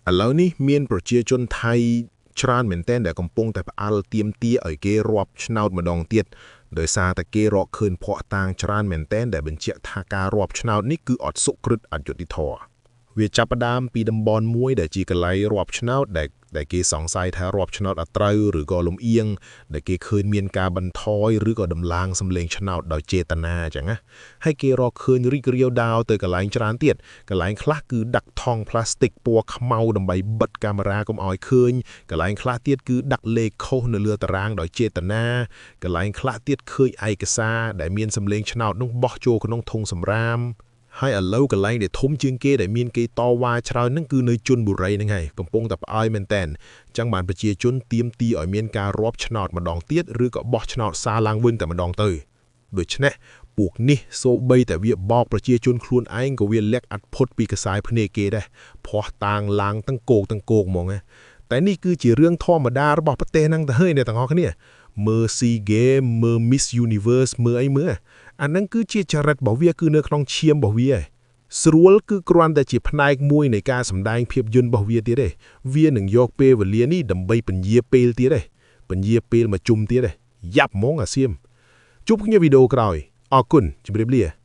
ឥឡូវនេះមានប្រជាជនថៃច្រើនមែនទែនដែលកំពុងតែផ្អើលទាមទារឲ្យគេរាប់ឆ្នោតម្ដងទៀតដោយសារតែគេរកឃើញភស្តុតាងច្រើនមែនទែនដែលបញ្ជាក់ថាការរាប់ឆ្នោតនេះគឺអត់សុក្រឹតអយុត្តិធម៌វាចាប់ផ្ដើមពីតំបន់មួយដែលជាកន្លែងរាប់ឆ្នោតដែលគេសង្ស័យថារាប់ឆ្នោតអត់ត្រូវឬក៏លំអៀងដែលគេឃើញមានការបន្ថយឬក៏ដំឡើងសម្លេងឆ្នោតដោយចេតនាអញ្ចឹងណាហើយគេរកឃើញរីករាលដាលទៅកន្លែងច្រើនទៀតកន្លែងខ្លះគឺដាក់ថង់ប្លាស្ទិកពណ៌ខ្មៅដើម្បីបិទកាមេរ៉ាកុំឲ្យឃើញកន្លែងខ្លះទៀតគឺដាក់លេខខុសនៅលើតារាងដោយចេតនាកន្លែងខ្លះទៀតឃើញឯកសារដែលមានសម្លេងឆ្នោតនោះបោះចូលក្នុងធុងសំរាម ហើយឥឡូវកន្លែងដែលធំជាងគេដែលមានគេតវ៉ាច្រើនហ្នឹងគឺនៅជុនបុរីហ្នឹងហើយកំពុងតែផ្អើលមែនតែនអញ្ចឹងបានប្រជាជនទាមទារឲ្យមានការរាប់ឆ្នោតម្ដងទៀតឬក៏បោះឆ្នោតសារឡើងវិញតែម្ដងទៅដូច្នេះពួកនេះសូបីតែវាបោកប្រជាជនខ្លួនឯងក៏វាលាក់អត់ផុតពីខ្សែភ្នែកគេដែរភ័ស្តុតាងឡើងទាំងគោកទាំងគោកហ្មងណាតែនេះគឺជារឿងធម្មតារបស់ប្រទេសហ្នឹងទៅហើយអ្នកទាំងអស់គ្នាមើល SEA Games មើល Miss Universe មើលអីមើលអាហ្នឹងគឺជាចរិតរបស់វាគឺនៅក្នុងឈាមរបស់វាឯងស្រួលគឺគ្រាន់តែជាផ្នែកមួយនៃការសម្ដែងភាពយន្តរបស់វាទៀតទេវានឹងយកពេលវេលានេះដើម្បីពន្យាពេលទៀតទេពន្យាពេលមកជុំទៀតទេយ៉ាប់ហ្មងអាសៀមជួបគ្នាវីដេអូក្រោយអរគុណជម្រាបលា។